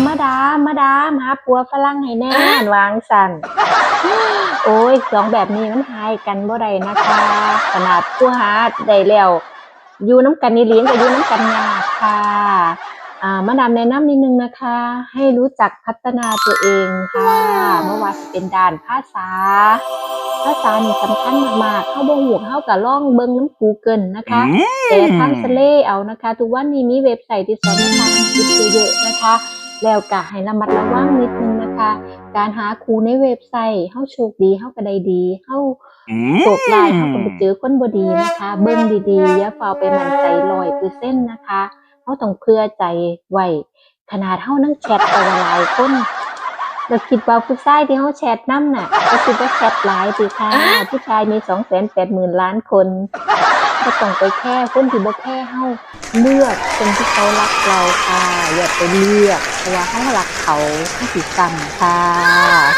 ມາດາມ ມາດາມ ຫາຜົວຝຣັ່ງໃຫ້ແດ່ ວ່າຈັ່ງຊັ້ນ. ໂອ້ຍ ສອງແບບນີ້ມັນຫາກັນບໍ່ໄດ້ນະຄະ. ຂະໜາດຜູ້ຫາໄດ້ແລ້ວ ຢູ່ນຳກັນອີ່ຫຼີກໍຢູ່ນຳກັນຍາກຄ່ະ. ອາ ມາດາມແນະນຳນິດໜຶ່ງນະຄະ ໃຫ້ຮູ້ຈັກພັດທະນາຕົວເອງຄ່ະ. ບໍ່ວ່າຊິເປັນດ້ານພາສາ ພາສານີ້ສຳຄັນມາກໆ. ເຮົາບໍ່ຮູ້ ເຮົາກໍລອງເບິ່ງນຳ Google ນະຄະ ແປ translate ເອົານະຄະ. ທຸກວັນນີ້ມີເວັບໄຊທີ່ສອນພາສາອັງກິດເຍາະໆນະຄະ. ແລ້ວກໍໃຫ້ລະມັດລະວັງນິດໜຶ່ງນະຄະ. ການຫາຄູ່ໃນເວັບໄຊ ເຮົາໂຊກດີ ເຮົາກໍໄດ້ດີ ເຮົາໂຊກຮ້າຍ ເຮົາກໍໄປເຈີຄົນບໍ່ດີນະຄະ. ເບິ່ງດີໆ ຢ່າຟ້າວໄປໝັ້ນໃຈຮ້ອຍເປີເຊັນນະຄະ. ເຮົາຕ້ອງເຜື່ອໃຈໄວ້. ຂະໜາດເຮົານາງແຊັດໄປຫຼາຍຄົນ ກໍຄິດວ່າຜູ້ຊາຍທີ່ເຮົາແຊັດນຳນະ ກໍຄິດວ່າແຊັດຫຼາຍຕິຄະ. ຜູ້ຊາຍມີສອງແສນແປດໝື່ນລ້ານຄົນ. ບໍ່ຕ້ອງໄປແຄຄົນທີ່ບໍ່ແຄເຮົາ. ເລືອກຄົນທີ່ເຂົາຮັກເຮົາຄ່ະ ຢ່າໄປເລືອກ ເພາະວ່າເຮົາຮັກເຂົາ ເຮົາຊິຊ້ຳຄ່ະ.